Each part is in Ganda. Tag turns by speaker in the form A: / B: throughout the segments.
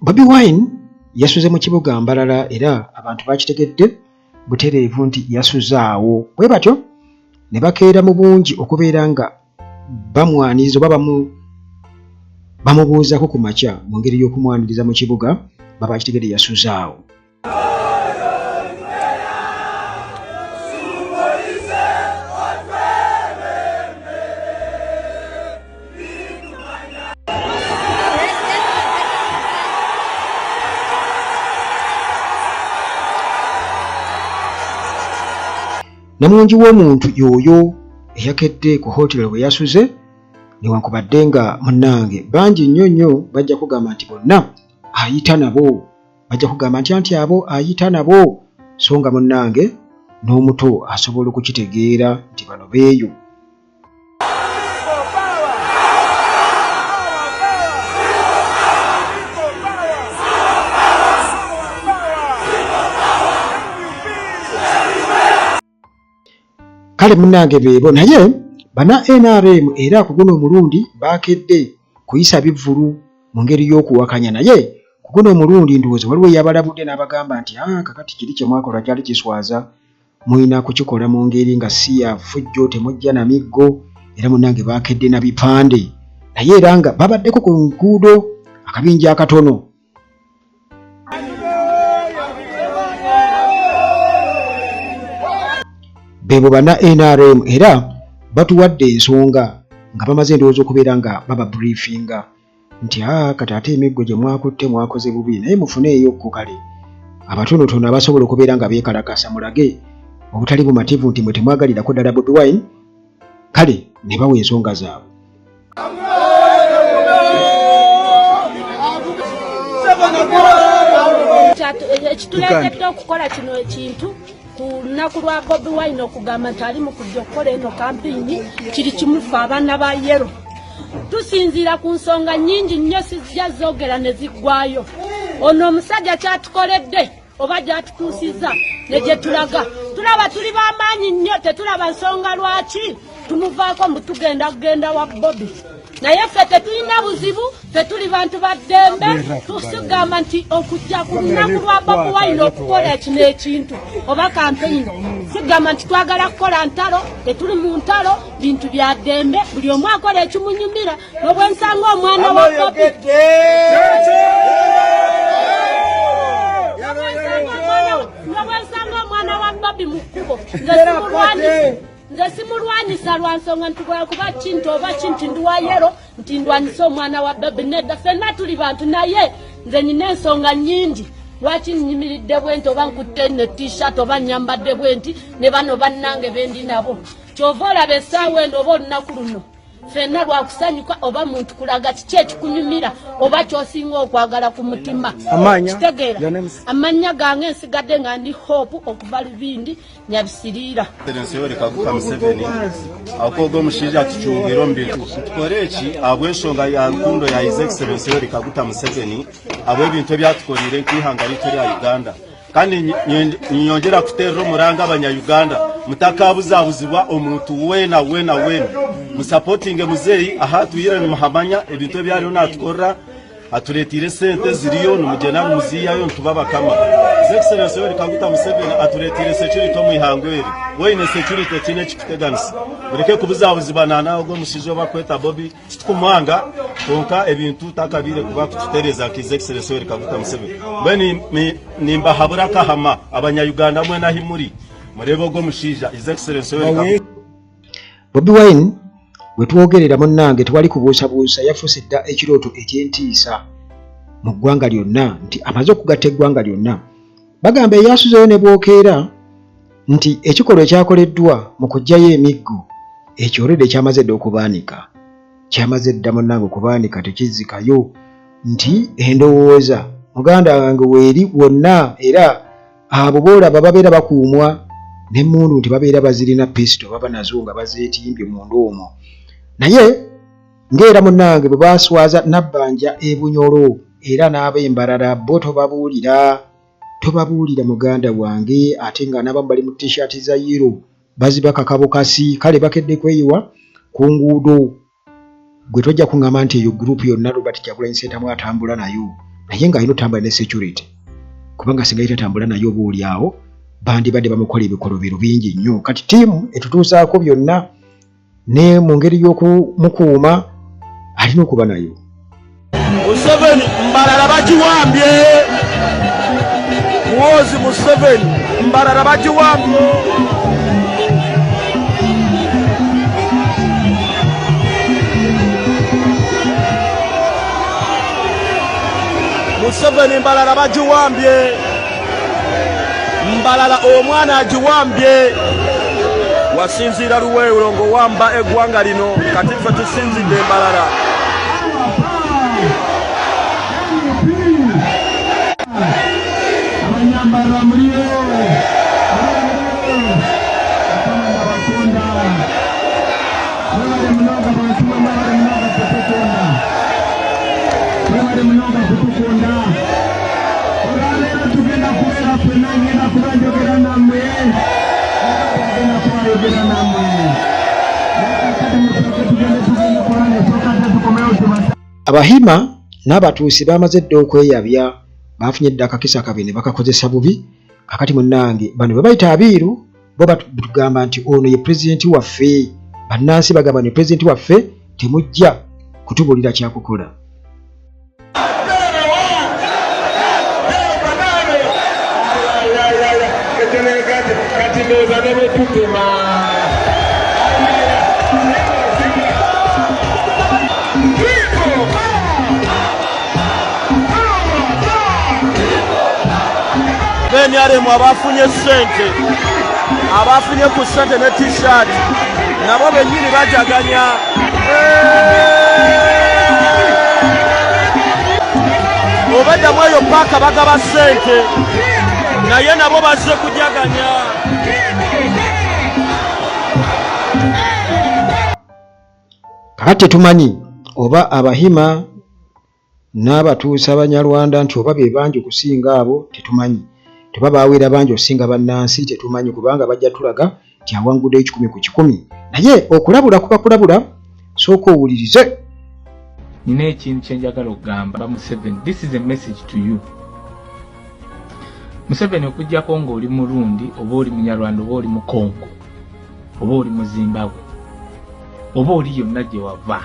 A: Bobi Wine yasuze mu kibuga Mbarara era abantu bakitegedde butereevu nti yasuze awo bwe batyo ne bakeera mu bungi okubeera nga bamwaniriza oba bamubuuzako ku makya mu ngeri y'okumwaniriza mu kibuga baba kitegedde yasuze awo. Namungi w'omuntu y'oyo eyakedde ku hoteri we yasuze newankubadde nga munnange bangi nnyo nnyo bajja kugamba nti bonna ayita nabo bajja kugamba nti anti abo ayita nabo so nga munnange n'omuto asobola okukitegeera nti bano beeyo. Kale munnange beebo naye bana nrm era ku guno omulundi baakedde kuyisa bivvulu mu ngeri y'okuwakanya naye ku guno omulundi ndowooza waliwo eyabalabudde n'abagamba nti ah, kakati kiri kye mwakola kyali kiswaza mulina kukikola mu ngeri nga si ya ffujjo temujja na miggo era munnange baakedde na bipande naye era nga babaddeko ku nguudo akabinja akatono. Bebo bana nrm era batuwadde ensonga nga bamaze endowooza okubeera nga baba briefinga nti aa kati ate emiggo gye mwakutte mwakoze bubi naye mufuneeyo kko kale abatonotono abasobola okubeera nga beekalakasa mulage obutali bumativu nti mwe temwagalirako ddala Bobi Wine kale ne bawa ensonga zaabwe.
B: Ekituleetedde okukola kino ekintu ku lunaku lwa Bobi Wine okugamba nti ali mu kujja okukola eno kampeyini kiri kimu ffe abaana ba yero tusinziira ku nsonga nnyingi nnyo sijja zoogera ne ziggwayo. Ono omusajja kyatukoledde oba gyatutuusizza ne gye tulaga tulaba tuli b'amaanyi nnyo tetulaba nsonga lwaki tumuvaako mbu tugenda kugenda wa Bobi naye ffe tetulina buzibu ffe tuli bantu ba ddembe tusigamba nti okujja ku lunaku lwa Bobi Wine okukola kino ekintu oba kampeyini sigamba nti twagala kukola ntalo tetuli mu ntalo bintu bya ddembe buli omu akola ekimunyumira nobwensanga omwana wa Bobi nobwensanga omwana wa Bobi mu kkubo nze simulwanyisa nze simulwanyisa lwa nsonga nti bwakuba kintu oba kinti ndi wa yero nti ndwanyisa omwana wa Bobi nedda ffenna tuli bantu naye nze nyina ensonga nnyingi lwaki nyimiridde bwenti oba nkutte ne t-shirt oba nyambadde bwenti ne bano bannange bendi nabo kyova olaba essaawa eno oba olunaku luno ffenna lwakusanyuka oba muntu kulaga kiki ekikunyumira oba kyosinga okwagala ku mutima kitegeera amannya gange nsigadde nga ndi hope okuva lubindi nyabisiriira
C: Yoweri Kaguta Museveni akoga omushaija atucungire omu bintu tukore eki ahabw'enshonga ya rukundo ya His Excellency Yoweri Kaguta Museveni ahabw'ebintu ebi atukoreire nk'eihanga ryaitu erya Uganda kandi ninyongyera kuteerera omuranga abanya-Uganda mutakabuzabuzibwa omuntu weena weena weena musapotinge muzeeyi ahu atwire nimuhamanya ebintu ebi ariyo natukorera atureeteire esente ziriyo nimugyenda nimuziihayo nituba bakama. His Excellency Yoweri Kaguta Museveni atureeteire security omu ihanga eri. Waine security tihaine ekikuteganisa. Mureke kubuzabuzibwa na ogwo omushaija ou barikweta Bobi titukumwanga kwonka ebintu takabaire kuba kututereeza nka His Excellency Yoweri Kaguta Museveni. Mbwenu nimbahabura akahama abanya Uganda mwena ahi muri mureebe ogwo omushaija His Excellency Yoweri Kaguta
A: Bobi Wine we twogerera munnange tewali kubuusabuusa yafuuse dda ekirooto eky'entiisa mu ggwanga lyonna nti amaze okugatta eggwanga lyonna. Bagamba eyasuzeeyo ne bwokeera nti ekikolwa ekyakoleddwa mu kuggyayo emiggo ekyo olwedda kyamaze dda okubaanika. Kyamaze dda munnange okubaanika tekizzikayo nti endowooza muganda wange weeri wonna era Abo b'olaba babeera bakuumwa n'emmundu nti babeera bazirina pisito baba nazo nga bazeetimbye munda omwo. Naye ng'era munnange bwe baaswaza Nabbanja e Bunyoro era n'ab'e Mbarara bo tobabuulira, tobabuulira muganda wange ate nga n'abamu bali mu T-shirt za yellow bazibakaka bukasi kale bakedde kweyiwa ku nguudo. Gwe tojja kungamba nti eyo group yonna Robert Kyagulanyi Ssentamu atambula nayo. naye ng'alina otambula ne security kubanga singa yetatambula naye oba oli awo bandibadde bamukola ebikolobero bingi nnyo. Kati ttiimu etutuusaako byonna ne mu ngeri y'okumukuuma alina okuba nayo.
D: Museveni Mbarara bagiwambye. Muhoozi Museveni Mbarara bagiwambye. Museveni Mbarara bagiwambye. Mbarara omwana agiwambye. Wasinziira Luweero ng'owamba eggwanga lino, kati ffe tusinzidde Mbarara.
E: Abanyambarara muliyo Mukama nabakunda mwebale munonga bantu mwe mwebale munonga kutukunda mwebale munonga kutukunda olwaleero tugenda kubeera ffenna ngenda kuba njogera nammwe agenda kuba ayogera nammwe kati musooke tugende tugende kulala esooka ate tukomewo tubasa.
A: Abahima n'Abatuusi baamaze dda okweyabya, baafunye dda akakisa kabwe ne bakakozesa bubi. Kakati munnange bano be bayita abiiru bo batugamba nti ono ye pulezidenti waffe. Bannansi bagamba ne pulezidenti waffe temujja kutubuulira kyakukola.
E: Kati ndowooza ne bwe tutema
D: NRM abafunye ssente, abafunye ku ssente ne t-shirt nabo bennyini bajaganya. Obeddamu eyo paaka bagaba ssente naye nabo bazze kujaganya.
A: Kakati tetumanyi oba Abahima n'Abatuusi Abanyarwanda nti oba be bangi okusinga abo, tetumanyi teba baawera bangi okusinga bannansi, tetumanyi, kubanga bajja tulaga nti awanguddeyo 100 ku 100. Naye okulabula kuba kulabula, sooka owulirize.
F: Nina ekintu kyenjagala okugamba Museveni. This is a message to you, Museveni. Okugjako ng'oli Murundi oba oli Munyarwanda oba oli Mukongo oba oli mu Zimbabwe oba oli yonna gye wava,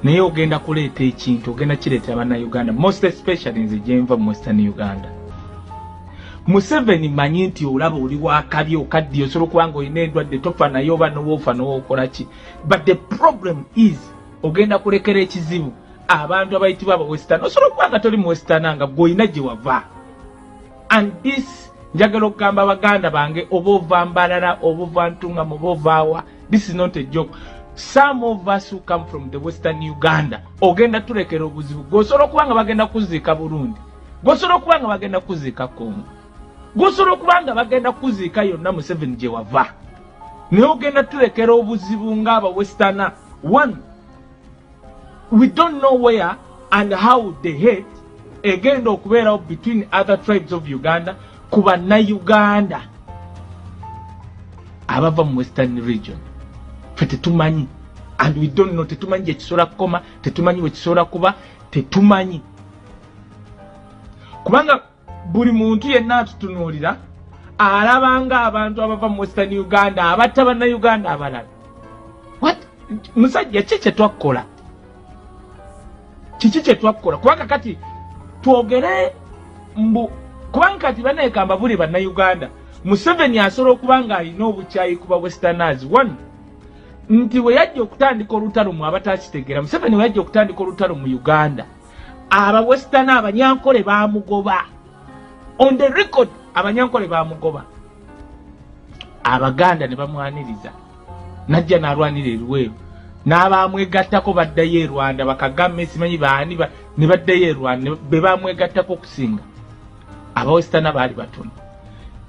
F: naye ogenda kuleeta ekintu, ogenda kireetera Bannayuganda, most especially nze gyenva mu Western Uganda. Museveni, manyi nti olaba oli wakabi, okaddiye, osobola okuba nga olina endwadde, tofa naye oba nowoofa nowookola ki, but the problem is ogenda kulekera ekizibu abantu abayitibwa aba Western. Osobola okuba nga toli mu Western nga gweolina gye wava. And this njagala okugamba baganda bange, oba ova Mbarara oba ova Ntungamo oba ovaawa, this is not a joke. Some of us who come from the Western Uganda, ogenda tulekera obuzibu. Gwosobola okuba nga bagenda kuziika Burundi, gwosobola okuba nga bagenda kuziika Congo, gwosobola okuba nga bagenda kuziika yonna Museveni gye wava, naye ogenda tulekera obuzibu ng'aba Westerner. One, we don't know where and how the hate egenda okubeerawo between other tribes of Uganda ku Bannayuganda abava mu Western Region. Fe tetumanyi and we don't know, tetumanyi gye kisobola kukoma, tetumanyi bwe kisobola kuba, tetumanyi, kubanga buli muntu yenna atutunuulira alabanga abantu abava mu Western Uganda abatta Bannayuganda abalala. What, musajja, ki kyetwakkola? Kiki kyetwakkola? Kubanga kati twogere mbu, kubanga kati banekamba buli Bannayuganda, Museveni asobola okuba nga alina obukyayi kuba Westerners. One, nti we yajja okutandika olutalo mu, abatakitegeera, Museveni we yajja okutandika olutalo mu Uganda, aba Western, Abanyankole bamugoba. On the record, Abanyankole bamugoba, Abaganda ne bamwaniriza, najja n'alwanira eRuweero n'abamwegattako baddayo e Rwanda. Bakagame simanyi baani ne baddayo e Rwanda be bamwegattako okusinga Abawestana baali batono.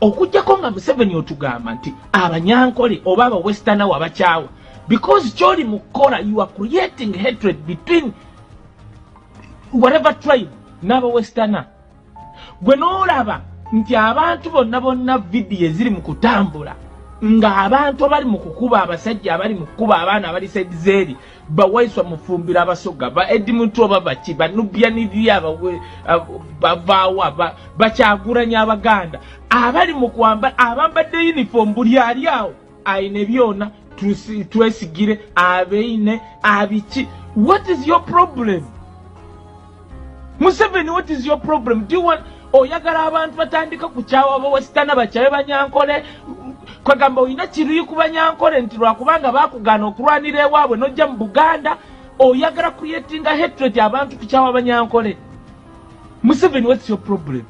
F: Okugjako nga Museveni otugamba nti Abanyankole oba Abawestana wabakyawa, because kyoli mu kukola, you are creating hatred between whatever tribe n'Abawestana. Gwe n'olaba nti abantu bonna bonna vidiyo eziri mu kutambula Ng'abantu abali mu kukuba abasajja, abali mu kukuba abaana abali side zeeri, bawaiswa Mufumbiro, Abasoga ba Eddie Mutwe, oba baki, banubianirya bavaawa, bakyagulanya Abaganda abali mu kwamba, abambadde uniform, buli ali awo ayine byona twesigire abeine abiki. What is your problem, Museveni? What is your problem? Do you want, oyagala abantu batandika kukyawa bawesitana, bakyawe Banyankole? Kwegamba olina kiruyi ku Banyankole nti lwakubanga bakugaana okulwanira ewaabwe nojja mu Buganda, oyagala creatinga hatred, abantu kukyawa Banyankole. Museveni, what's your problem?